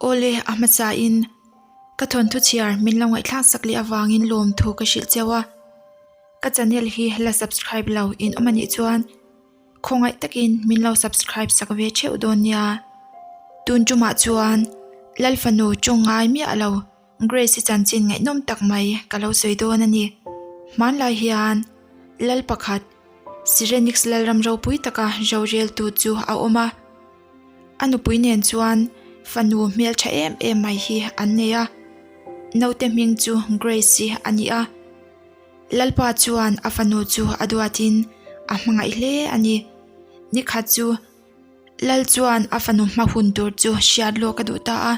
Awle, a hmasain ka thawnthu chhiar min lo ngaihthlak sak leh avangin lawmthu ka hrilh cheu a. Ka channel hi la subscribe lo in awm anih chuan khawngaih takin min lo subscribe sak ve theuh dawn nia. Tun tumah chuan Lalfanu tawng ngai miah lo Grace-i chanchin ngaihnawm tak mai ka lo sawi dawn a ni. Hmanlai hian Lal pakhat Sirenix Lalram ropui taka roreltu chu a awm a. A nupui nen chuan fanu hmeltha em em mai hi an nei a. Naute hming chu Grace-i a ni a. Lalpa chuan a fanu chu a duatin a hmangaih hle a ni. Nikhat chu Lal chuan a fanu hma hun tur chu hriat lawk a duh ta a.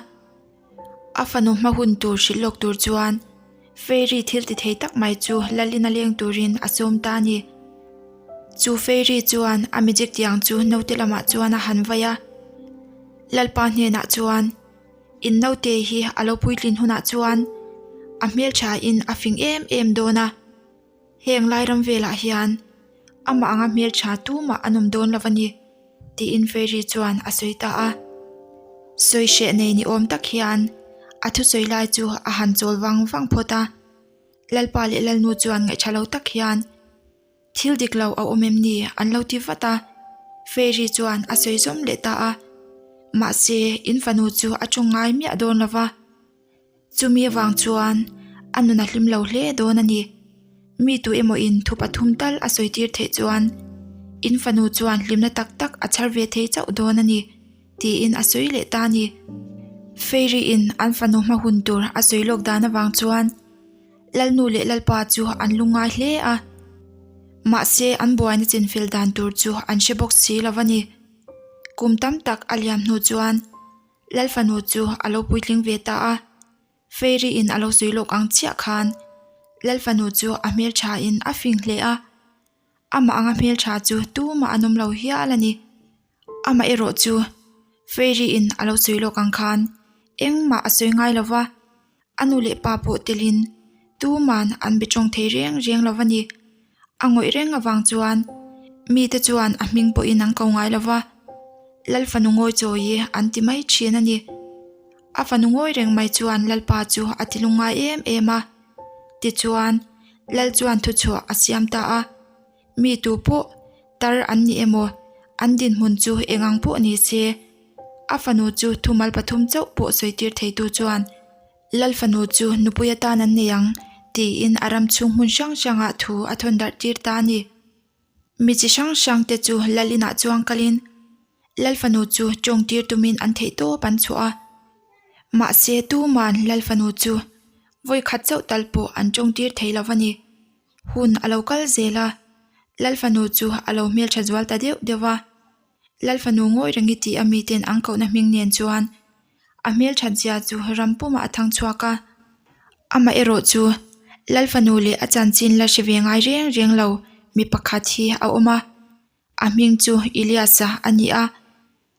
A fanu hma hun tur hrilh lawk tur chuan Fairy thil ti thei tak mai chu Lalin a leng turin a sawm ta a ni. Chu Fairy chuan a magic tiang chu naute lamah chuan a han vai a. Lalpa hnenah chuan In naute hi a lo puitlin hunah chuan a hmelthain a fing em em dawn a. Heng lai ram velah hian amah anga hmeltha tumah an awm dawn lo a ni, tiin Fairy chuan a sawi ta a. Sawi hreh nei ni awm tak hian a thusawi lai chu a han chawl vang vang phawt a. Lalpa leh Lalnu chuan ngaihṭha lo tak hian thil dik lo a awm em ni an lo ti vat a. Fairy chuan a sawi zawm leh ta a. Mahse, in fanu chu a ṭawng ngai miah dawn lo va. Chumi avang chuan a nun a hlim lo hle dawn a ni. Mi tu emaw in thu pathum tal a sawi tir theih chuan in fanu chuan hlimna tak tak a chhar ve thei chauh dawn a ni tiin a sawi leh ta a ni. Fairy in an fanu hma hun tur a sawi lawk dan avang chuan Lalnu leh Lalpa chu an lungngai hle a. Mahse an buaina chinfel dan tur chu an hre bawk si lo a ni. Kum tam tak a liam hnu chuan Lalfanu chu a lo puitling ve ta a, Fairy in a lo sawi lawk ang chiah khan Lalfanu chu a hmeltha in a fing hle a, amah anga hmeltha chu tumah an awm lo hial a ni. Amah erawh chu Fairy in a lo sawi lawk ang khan engmah a sawi ngai lo va, A nu leh pa pawh telin tuman an be tawng thei reng reng lo a ni. A ngawih reng avang chuan mite chuan a hming pawhin an ko ngai lo va, Lal fanu ngawi chawi hi an ti mai thin a ni. A fanu ngawi reng mai chuan Lalpa chu a ti lungngai em em a. Tichuan, Lal chuan thuchhuah a siam ta a. Mi tu pawh tar an ni emaw, an dinhmun chu eng ang pawh ni se, a fanu chu thumal pathum chauh pawh sawi tir theitu chuan Lal fanu chu nupui atan an nei ang tiin a ram chhung hmun hrang hrangah thu a thawn darh tir ta a ni. Mi chi hrang hrang te chu Lal inah chuang kalin Lal fanu chu tawng tir tumin an theih tawp an chhuah a. Mahse tuman Lal fanu chu vawikhat chauh tal pawh an tawng tir thei lo a ni. Hun a lo kal zel a, Lal fanu chu a lo hmeltha zual ta deuh deuh a. Lal fanu ngawi rengi tih a miten an kohna hming nen chuan a hmelthat zia chu ram pumah a thang chhuak a. Amah erawh chu Lal fanu leh a chanchin la hre ve ngai reng reng lo mi pakhat hi a awm a. A hming chu Elias-a a ni a,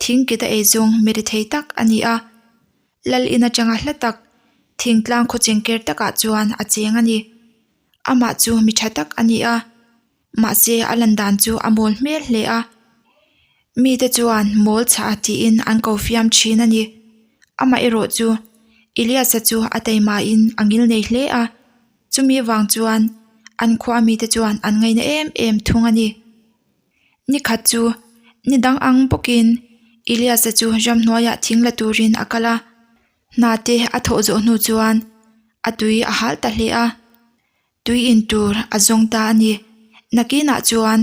thingkit a ei zawng mi rethei tak a ni a. Lal in atanga hla tak, thingtlang khaw chengker takah chuan a cheng a ni. Amah chu mi tha tak a ni a, mahse a lan dan chu a mawl hmel hle a. Mite chuan mawl chhah tiin an ko fiam thin a ni. Amah erawh chu Elias-a chu a teimahin a ngil nei hle a. Chumi vang chuan an khua mite chuan an ngaina em em thung a ni. Ni khat chu ni dang ang bawkin Elias-a chu ramhnuaiah thing la turin a kal a, hna te a thawh zawh hnu chuan a tui a hal ta hle a, tui in tur a zawng ta a ni. Nakinah chuan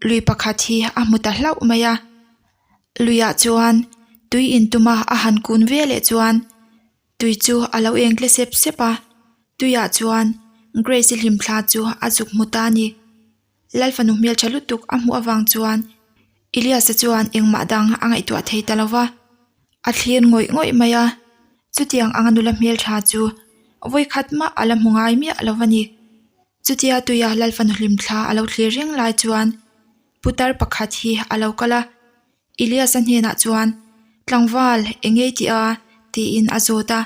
lui pakhat hi a hmu ta hlauh mai a, luiah chuan tui in tuma a han kun ve leh chuan Tui chu a lo eng tle sep sep a, tuiah chuan Grace-i hlimthla chu a zuk hmu ta a ni. Lalfanu hmeltha lutuk a hmuh avang chuan Elias-a chuan engmah dang a ngaihtuah thei ta lo va, a thlir ngawih ngawih mai a, chutiang anga nula hmeltha chu vawikhat mah a la hmu ngai miah lo va ni. Chutia tuia Lalfanu hlimthla a lo thlir reng lai chuan putar pakhat hi a lo kal a. Elias-a hnenah chuan, Tlangval, eng ngei tih a? tiin a zawt a.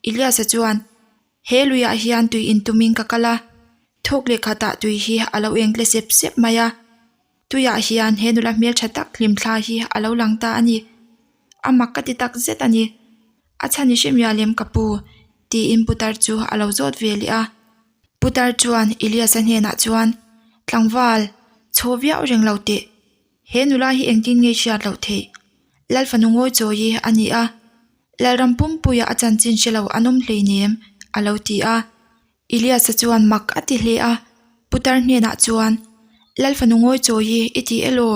Elias-a chuan, He luiah hian tui in tumin ka kal a, thawk leh khatah tui hi a lo eng tle sep sep mai a. Tuiah hian he nula hmeltha tak hlimthla hi a lo lang ta a ni. A mak ka ti tak zet a ni. A chhan i hre mial em ka pu? tiin putar chu a lo zawt ve leh a. Putar chuan Elias-a hnenah chuan, Tlangval, chhaw viau reng lo teh. He nula hi engtin nge hriat loh theih? Lalfanu ngawi chawi hi a ni a, Lalram pumpuia a chanchin hre lo an awm hleinem, a lo ti a. Elias-a chuan mak a ti hle a, putar hnenah chuan, Lalfanu ngawi chawi hi i ti elaw?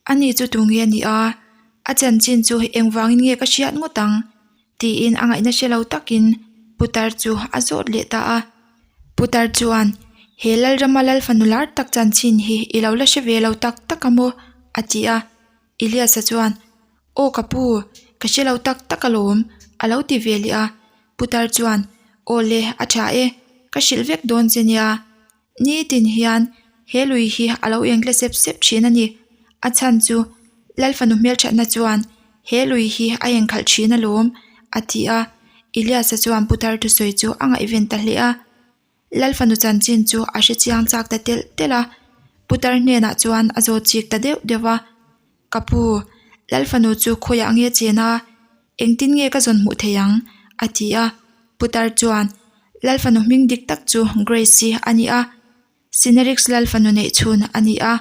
Ani chu tu nge a ni a? A chanchin chu engvangin nge ka hriat ngawt ang? Tiin a ngaihna hre lo takin putar chu a zawt leh ta a. Putar chuan, He Lalrama Lalfanu lar tak chanchin hi i lo la hre ve lo tak tak a maw? a ti a. Elias-a chuan, Aw ka pu, ka hre lo tak tak alawm, a lo ti ve leh a. Putar chuan, Aw le, a tha e, ka hrilh vek dawn che nia. Nitin hian he lui hi a lo engtle sep sep thin a ni. A chhan chu Lalfanu hmelthatna chuan he lui hi a engkhalh thin alawm, a ti a. Elias-a chuan putar thusawi chu a ngaihven ta hle a. Lalfanu chanchin chu a hre chiang chak ta telh telh a, putar hnenah chuan a zawt chik ta deuh deuh va. Ka pu, Lalfanu chu khawiah nge chen a, engtin nge ka zawn hmuh thei ang? a ti a. Putar chuan, Lalfanu hming dik tak chu Grace-i a ni a, Sinerix Lalfanu neih chhun a ni a,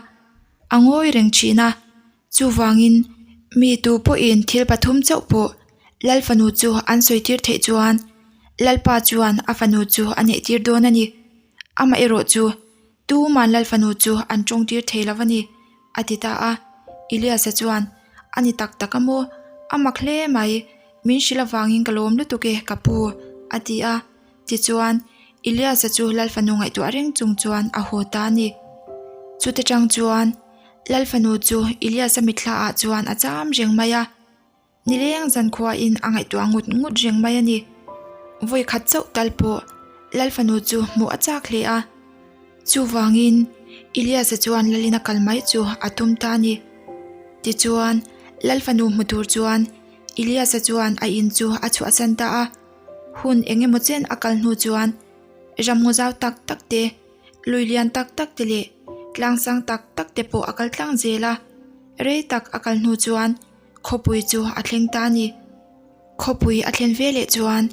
a ngawi reng thin a. Chuvangin, mi tu pawhin thil pathum chauh pawh Lalfanu chu an sawi tir theih chuan Lalpa chuan a fanu chu a neih tir dawn a ni. Amaherawh chu tuman Lalfanu chu an tawng tir thei lo a ni. A ti ta a, Elias-a chuan, A ni tak tak a maw? A mak hle mai, min hrilh avangin ka lawm lutuk e, ka pu, a ti a. Tichuan, Elias-a chu Lalfanu ngaihtuah reng chung chuan a haw ta a ni. Chute tang chuan, Lalfanu chu Elias-a mitthla ah chuan a cham reng mai a. Nileng zankhuain a ngaihtuah ngut ngut reng mai a ni. Vawi khat chauh tal pawh Lalfanu chu hmuh a chak hle a. Chuvangin Elias-a chuan Lalin a kal mai chu a tum ta a ni. Tichuan Lalfanu hmu tur chuan Elias-a chuan a in chu a chhuahsan ta a. Hun eng emaw chen a kal hnu chuan ramngaw zau tak tak te, lui lian tak tak te leh tlang sang tak tak te pawh a kal tlang zel a. Rei tak a kal hnu chuan Khawpui chu a thleng ta a ni. Khawpui a thlen ve leh chuan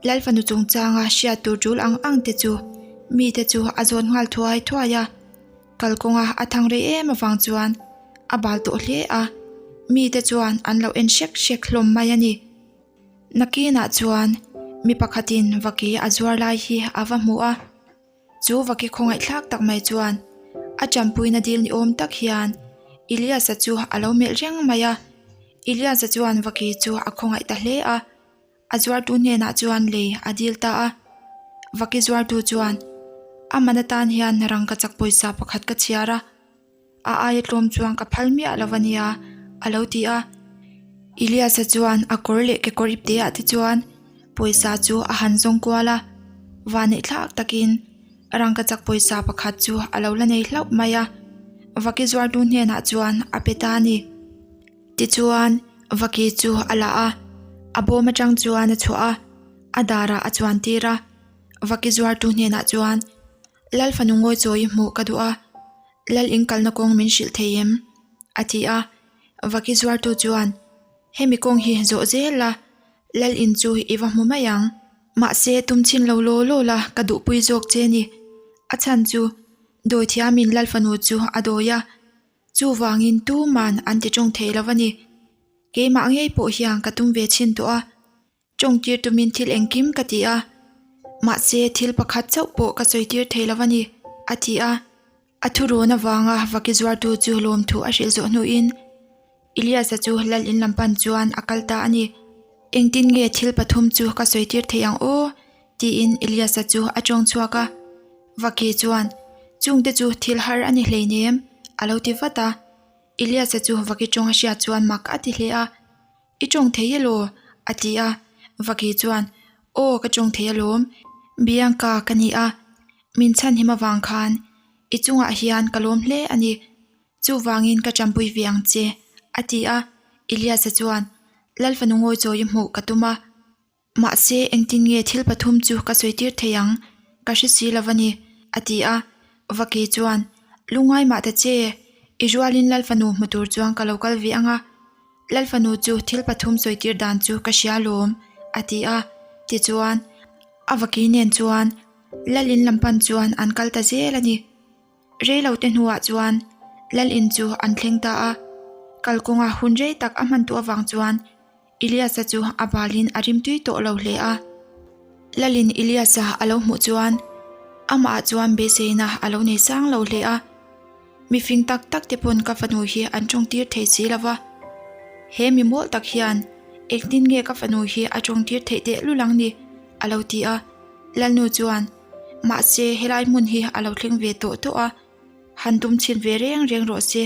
Lalfanu chungchanga hriat tur tul ang ang te chu mite chu a zawn nghal thuai thuai a. Kalkawnga a thang rei em avang chuan a bal tawh hle a, mite chuan an lo en hrek hrek hlawm mai a ni. Nakinah chuan mi pakhatin vaki a zuar lai hi a va hmu a. Chu vaki khawngaihthlak tak mai chuan a champuina dil ni awm tak hian Elias-a chu a lo melh reng mai a. Elias-a chuan vaki chu a khawngaih ta hle a, a zuartu hnenah chuan lei a dil ta a. Vaki zuartu chuan, A man atan hian rangkachak pawisa pakhat ka chhiar a. A aia tlawm chuan ka phal miah lo a nia, a lo ti a. Elias-a chuan a kawr leh kekawr ip te ah te chuan pawisa chu a han zawng kual a, vanneih thlak takin rangkachak pawisa pakhat chu a lo la nei hlauh mai a, vaki zuartu hnenah chuan a pe ta a ni. Tichuan, vaki chu a la a, a bawm atang chuan a chhuah a, a darah a chuan tir a, vaki zuartu hnenah chuan, Lal fanu ngawi chawi hmuh ka duh a, Lal in kalna kawng min hrilh thei em? a ti a. Vaki zuartu chuan, Hemi kawng hi zawh zel la, Lal in chu i va hmu mai ang. Mahse tum chhin lo law law la ka duhpui zawk che ni. A chhan chu dawithiamin Lal fanu chu a dawi a, chuvangin tuman an ti tawng thei lo a ni. Keimah ngei pawh hian ka tum ve chhin tawh a, Tawngtir tumin thil engkim ka ti a, mahse thil pakhat chauh pawh ka sawitir thei lo a ni, a ti a. A thurawn avanga vaki zuartu chu lawmthu a hrilh zawh hnuin Elias-a chu lal in lam pan chuan a kal ta a ni. Engtin nge thil pathum chu ka sawitir thei ang aw? tiin Elias-a chu a tawng chhuak a. Vaki chuan, Chungte chu thil har a ni hleinem, a lo ti vat a. Elias-a chu vaki tawng a hriat chuan mak a ti hle a. I tawng thei elaw? a ti a, Vaki chuan, Aw ka tawng thei alawm, Bianca ka ni a, min chhanhim avang khan i chungah hian ka lawm hle a ni, chuvangin ka tanpui ve ang che, a ti a, Elias-a chuan, Lalfanu ngawi chawi hmuh ka tum a. Mahse, engtin nge thil pathum chu ka sawi tir thei ang? Ka hre si lo a ni, a ti a. Vaki chuan, Lungngai mah ta che, i rualin Lalfanu hmu tur chuan ka lo kal ve ang a. Lalfanu chu thil pathum sawi tir dan chu ka hria lawm, a ti a. Tichuan, a vaki nen chuan Lal in lam pan chuan an kal ta zel a ni. Rei lo te hnuah chuan Lal in chu an thleng ta a. Kalkawnga hun rei tak a hman tawh avang chuan Eliasa chu a balin a rimtui tawh lo hle a. Lalin Eliasa a lo hmuh chuan amahah chuan beiseina a lo nei sang lo hle a. Mifing tak tak te pawn ka fanu hi an tawngtir thei si lo va. He mi mawl tak hian engtin nge ka fanu hi a tawngtir theih tehlul ang ni? a lo ti a. Lalnu chuan, Mahse helai hmun hi a lo thleng ve tawh tawh a, han tum chhin ve reng reng rawh se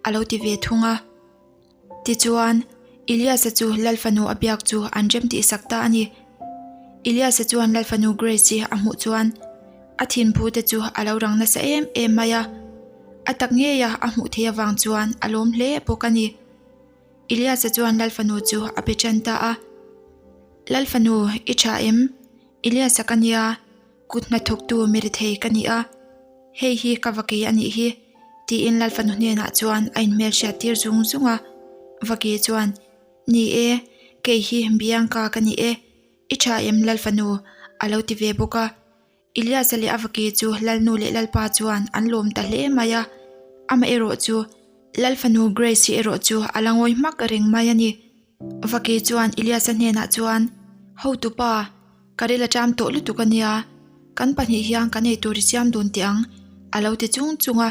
a lo ti ve thung a. Tichuan, Eliasa chu Lal fanu a biak chu an rem tih sak ta a ni. Eliasa chuan Lal fanu Grace-i a hmuh chuan a thinphu te chu a lo rang nasa em em mai a. A tak ngeia a hmuh theih avang chuan a lawm hle bawk a ni. Eliasa chuan Lal fanu chu a pe tan ta a. Lal fanu, i tha em? Eliasa ka nia, kut hnathawktu mi rethei ka ni a. Hei hi ka vaki a nih hi, tiin Lal fanu hnenah chuan a inhmelhriat tir zung zung a. Vaki chuan, Ni e, kei hi Bianca ka ni e, i tha em Lal fanu? a lo ti ve bawk a. Eliasa leh a vaki chu Lalnu leh Lalpa chuan an lawm ta hle mai a. Amaherawh chu Lal fanu Grace-i erawh chu a la ngawi hmak reng mai a ni. Vaki chuan Eliasa hnenah chuan, Hotupa, ka ril a ṭam tawh lutuk a nia, kan pahnih hian kan ei tur i siam dun teh ang, a lo ti chung chung a.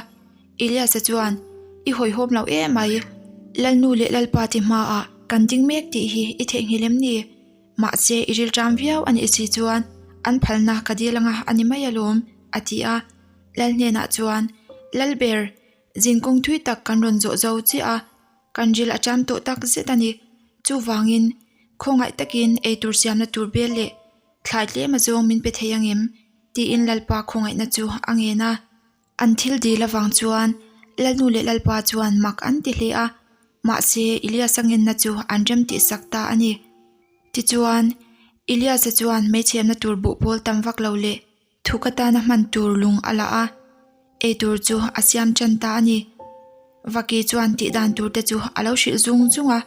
Eliasa chuan, I hawihhawm lo em mai, Lalnu leh Lalpa ti hmaah kan ding mek tih hi i theihnghilh em ni? Mahse i ril ṭam viau a nih si chuan an phalna ka dil anga a ni mai alawm, a ti a. Lal hnenah chuan, Lalber, zinkawng thui tak kan rawn zawh zo chiah a, Kan ril a ṭam tawh tak zet a ni. Chuvangin, khawngaih takin eitur siamna tur bel leh thlai tlem azawng min pe thei angem? tiin Lalpa khawngaihna chu a ngen a. An thil dil avang chuan Lalnu leh Lalpa chuan mak an ti hle a, mahse Elias-a ngenna chu an rem tihsak ta a ni. Tichuan, Elias-a chuan hmeichhemna tur buhpawl tam vak lo leh Thuk atana hman tur lung a la a, eitur chu a siam tan ta a ni. Vaki chuan tih dan tur te chu a lo hrilh zung zung a,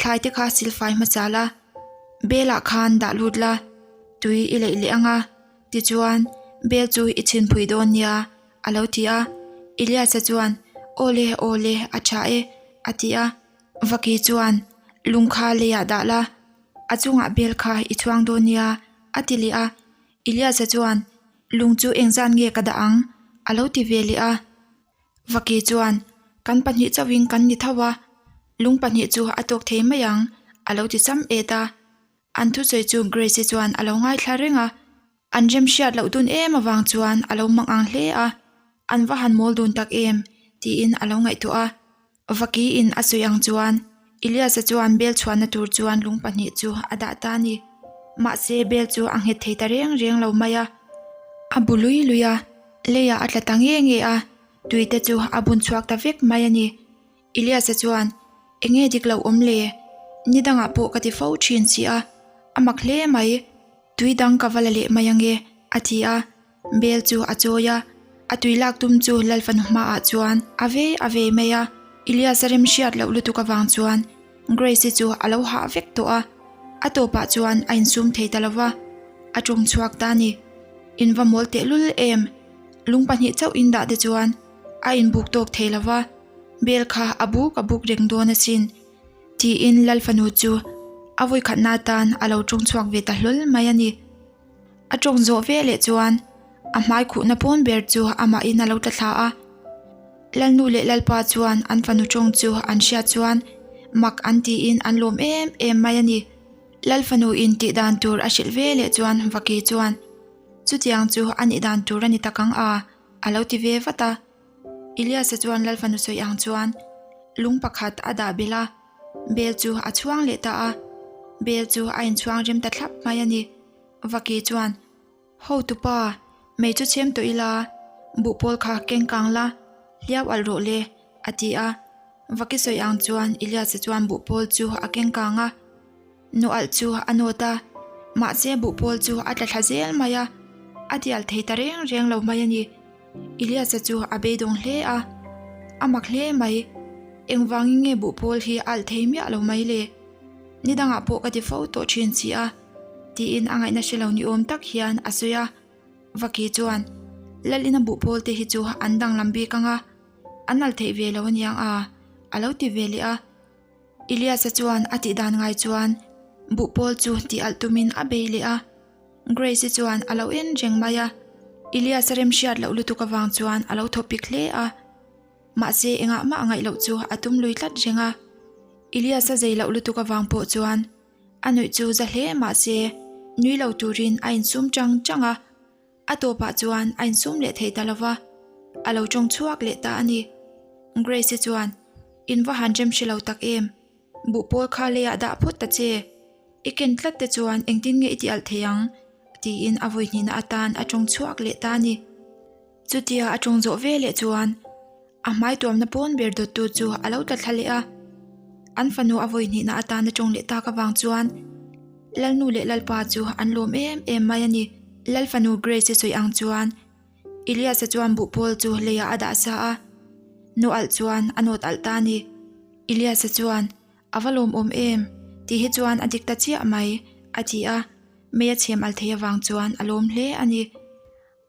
Thlai te kha silfai hmasa la, belah khan dah lut la, tui i leih leh ang a, tichuan bel chu i chhinphui dawn nia, a lo ti a. Eliasa chuan, Awle, awle, a tha e, a ti a. Vaki chuan, Lung kha leiah dah la, a chungah bel kha i chhuang dawn nia, a ti leh a. Eliasa chuan, Lung chu engzan nge ka dah ang? a lo ti ve leh a. Vaki chuan, Kan pahnih chauhin kan ni tho a, lung pahnih chu a tawk thei mai ang, a lo ti cham et a. An thusawi chu Grace-i chuan a lo ngaithla reng a. An remhriat loh dun em avang chuan a lo mang ang hle a. An va han mawl dun tak em? tiin a lo ngaihtuah a. Vakiin a sawi ang chuan Eliasa chuan bel chhuahna tur chuan lung pahnih chu a dah ta a ni. Mahse bel chu a nghet thei ta reng reng lo mai a. A bu lui lui a, leiah a tla ta nge nge a, tui te chu a bun chhuak ta vek mai a ni. Eliasa chuan, Enge dik lo awm le? Ni dangah pawh ka ti fo thin si a, a mak hle mai. Tui dang ka va la leh mai ange, a ti a. Bel chu a chawi a, a tui lak tum chu Lal fanu hmaah chuan a vei a vei mai a. Elias a rem hriat loh lutuk avang chuan Grace-i chu a lo hah vek tawh a, a tawpah chuan a insum thei ta lo va, a tawng chhuak ta a ni. In va mawl tehlul em? Lung pahnih chauh in dah te chuan a inbuk tawk thei lo va, bel kha a buk a buk reng dawn asin, tiin Lal fanu chu a vawikhatna atan a lo tawng chhuak ve ta hlawl mai a ni. A tawng zawh ve leh chuan a hmai khuhna pawn ber chu amahin a lo tla thla a. Lalnu leh Lalpa chuan an fanu tawng chu an hriat chuan mak an tiin an lawm em em mai a ni. Lal fanu in tih dan tur a hrilh ve leh chuan Vaki chuan, Chutiang chu a nih dan tur a ni tak ang a, a lo ti ve vat a. Eliasa chuan Lal fanu sawi ang chuan lung pakhat a dah belh a, bel chu a chhuang leh ta a. Bel chu a inchhuang rem ta thlap mai a ni. Vaki chuan, Hotupa, mei chu chhem tawh ila, buhpawl kha keng kang la, hliau alh rawh le, a ti a. Vaki sawi ang chuan Eliasa chuan buhpawl chu a keng kang a, nawh alh chu a nawt a, mahse buhpawl chu a tla thla zel mai a, a dial thei ta reng reng lo mai a ni. Eliasa chu a beidawng hle a, a mak hle mai, engvangin nge buhpawl hi a alh thei miah lo mai le? Ni dangah pawh ka ti fo tawh thin si a, tiin a ngaihna hre lo ni awm tak hian a sawi a. Vaki chuan, Lalina buhpawl te hi chu an danglam bik ang a, an al theih ve lo aniang a, a lo ti ve leh a. Elias-a chuan a tih dan ngai chuan buhpawl chu tih alh tumin a bei leh a. Grace-i chuan a lo en reng mai a, Elias-a remhriat loh lutuk avang chuan a lo thaw pik hle a. Mahse engah mah a ngaih loh chu a tum lui tlat reng a. Elias-a zei loh lutuk avang pawh chuan a nuih chu za hle mahse nui lo turin a insum chang chang a. A tawpah chuan a insum leh thei ta lova, a lo tawng chhuak leh ta a ni. Grace-i chuan, In va han rem hre lo tak em? Buhpawl kha leiah dah phawt ta che. I ken tlat te chuan engtin nge i ti alh thei ang? tiin a vawi hnihna atan a tawng chhuak leh ta a ni. Chutia a tawng zawh ve leh chuan a hmai tuamna pawn ber dawttu chu a lo tla thla leh a. An fanu a vawi hnihna atan a tawng leh tak avang chuan Lalnu leh Lalpa chu an lawm em em mai a ni. Lalfanu Grace-i sawi ang chuan Elias-a chuan buhpawl chu leiah a dah sa a, nu alh chuan a nawt alh ta a ni. Elias-a chuan, A va lawmawm em? Tih hi chuan a dik ta chiah mai, a ti a. Mei a chhem alh thei avang chuan a lawm hle a ni.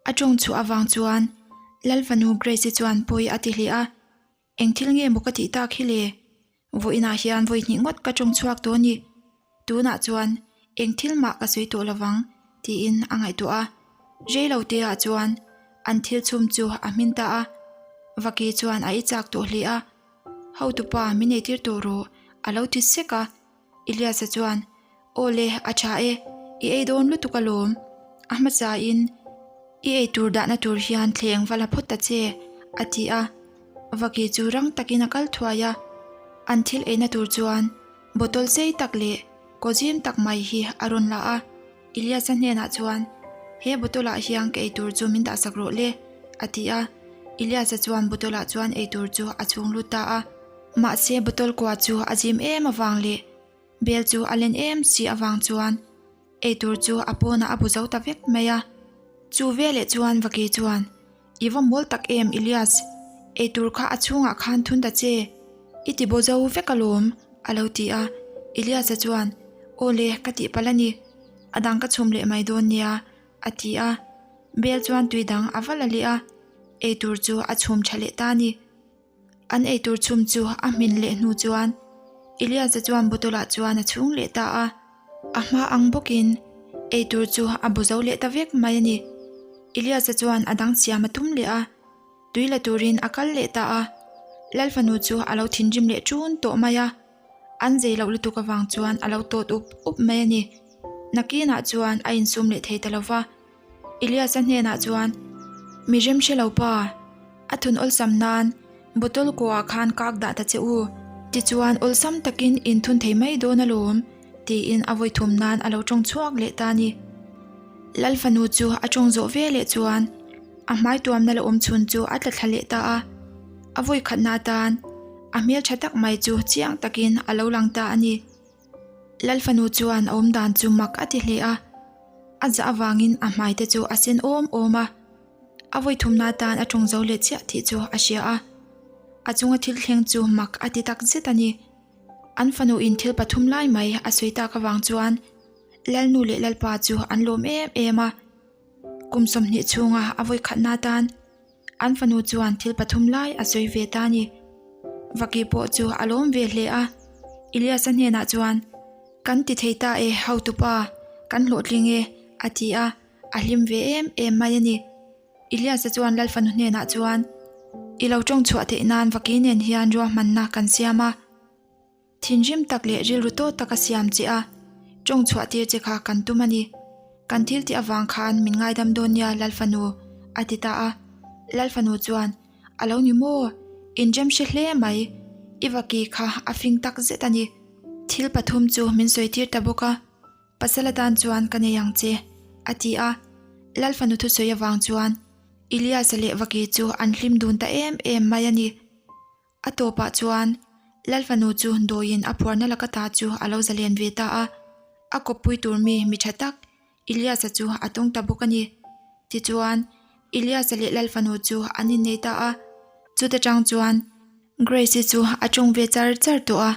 A tawng chhuah avang chuan Lalfanu Grace-i chuan pawi a ti hle a, Eng thil nge maw ka tih tak hi le? Vawiinah hian vawi hnih ngawt ka tawng chhuak tawh a ni. Tunah chuan eng thil mah ka sawi tawh lovang, tiin a ngaihtuah a. Rei lo te ah chuan an thil chhum chu a hmin ta a. Vaki chuan a ei chak tawh hle a. Hotupa min eitir tawh rawh, a lo ti sek a. Elias-a chuan, Aw le, a tha e, i ei dawn lutuk alawm. A hmasain i ei tur dahna tur hian thleng va la phawt ta che, a ti a. Vaki chu rang takin a kal thuai a. An thil eina tur chuan bottle sei tak leh kaw zim tak mai hi a rawn la a. Elias-a hnenah chuan, He bottle ah hian ka ei tur chu min dahsak rawh le, a ti a. Elias-a chuan bottle ah chuan ei tur chu a chhung lut ta a. Mahse bottle kua chu a zim em avang leh bel chu a len em si avang chuan eitur chu a pawnah a bu zo ta vek mai a. Chu veleh chuan Vaki chuan, I va mawl tak em Elias, eitur kha a chhungah khan thun ta che, i ti bo zo vek alawm a lo ti a. Elias-a chuan, Aw le, ka tih palh a ni, a dang ka chhum leh mai dawn nia a ti a. Bel chuan tui dang a va la leh a, eitur chu a chhum tha leh ta a ni. An eitur chhum chu a hmin leh hnu chuan Elias-a chuan bottle ah chuan a chhung leh ta a, a hma ang bawkin eitur chu a bu zo leh ta vek mai a ni. Elias-a chuan a dang siam a tum leh a, tui la turin a kal leh ta a, Lalfanu chu a lo thinrim leh ṭun tawh mai a, an zei loh lutuk avang chuan a lo tawt up up mai a ni. Nakinah chuan a insum leh thei ta lo va. Elias-a hnenah chuan, Mi rem hre lo pa, a thun awlsam nan bottle kuah khan kak dah ta che u, tichuan awlsam takin in thun thei mai dawn alawm, tiin a vawi thum nan a lo tawng chhuak leh ta a ni. Lal fanu chu a tawng zawh ve leh chuan a hmai tuamna la awm chhun chu a tla thla leh ta a, a vawi khatna atan a hmeltha tak mai chu chiang takin a lo lang ta a ni. Lal fanu chuan a awmdan chu mak a ti hle a, a zah avangin a hmai te chu a sen awm awm a, a vawi thumna atan a tawng zo leh chiah tih chu a hria a, a chunga thil thleng chu mak a ti tak zet a ni. An fanu in thil pathum lai mai a sawi tak avang chuan Lalnu leh Lalpa chu an lawm em em a, kum 20 chhunga a vawi khatna atan An fanu chuan thil pathum lai a sawi ve ta a ni. Vaki pawh chu a lawm ve hle a. Elias-a hnenah chuan, Kan ti thei ta e, hotupa, kan hlawhtling e, a ti a, a hlim ve em em mai a ni. Elias-a chuan Lal fanu hnenah chuan, I lo tawng chhuah theih nan Vaki nen hian ruahmanna kan siam a. Thinrim tak leh rilru tawt taka siam che a, tawng chhuah tir che kha kan tum a ni. Kan thil tih avang khan min ngaidam dawn nia Lalfanu, a ti ta a. Lalfanu chuan, A lo ni maw? Inrem hre hle mai. I vaki kha a fing tak zet a ni. Thil pathum chu min sawi tir ta bawk a, pasal atan chuan ka nei ang che, a ti a. Lalfanu thusawi avang chuan Elias-a leh vaki chu an hlim dun ta em em mai a ni. A tawpah chuan Lalfanu chu dawiin a phuarna laka ta chu a lo zalen ve ta a, a kawppui tur mi mi tha tak Elias-a chu a tawng ta bawk a ni. Tichuan, Elias-a leh Lalfanu chu an innei ta a, chuta tang chuan Grace-i chu a tawng ve char char tawh a.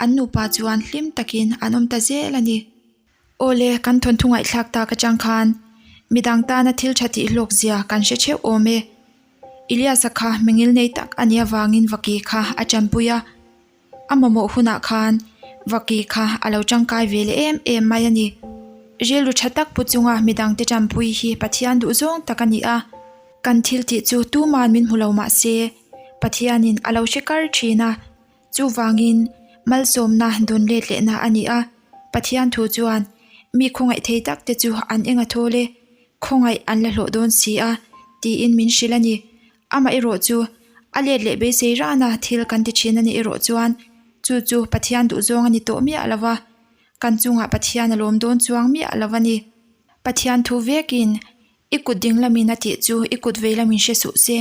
An nupa chuan hlim takin an awm ta zel a ni. Awle, kan thawnthu ngaihthlak tak atang khan midang tana thil tha tih hlawk zia kan hre theuh awm e. Elias-a kha mingil nei tak a nih avangin vaki kha a tanpui a. A mamawh hunah khan vaki kha a lo tangkai ve leh em em mai a ni. Rilru tha tak pu chunga midangte tanpui hi Pathian duhzawng tak a ni a. Kan thil tih chu tuman min hmu lo mah se, Pathianin a lo hre kar thin a. Chuvangin, malsawmna dawn let lehna a ni a, Pathian thu chuan mi khawngaih thei tak te chu an eng a thawl e, khawngaih an la hlawh dawn si a, tiin min hrilh a ni. Amah erawh chu a let leh beisei rana thil kan ti thin a nih erawh chuan chu chu Pathian duhzawng a ni tawh miah lo va, kan chungah Pathian a lawm dawn chuang miah lo a ni. Pathian thu vekin I kut ding lamin a tih chu i kut vei lamin hre suh se,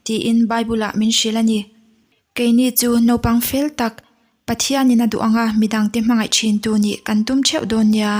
tiin Bible-ah min hrilh a ni. Keini chu naupang fel tak, Pathianin a duh anga midangte hmangaih thintu nih kan tum theuh dawn nia.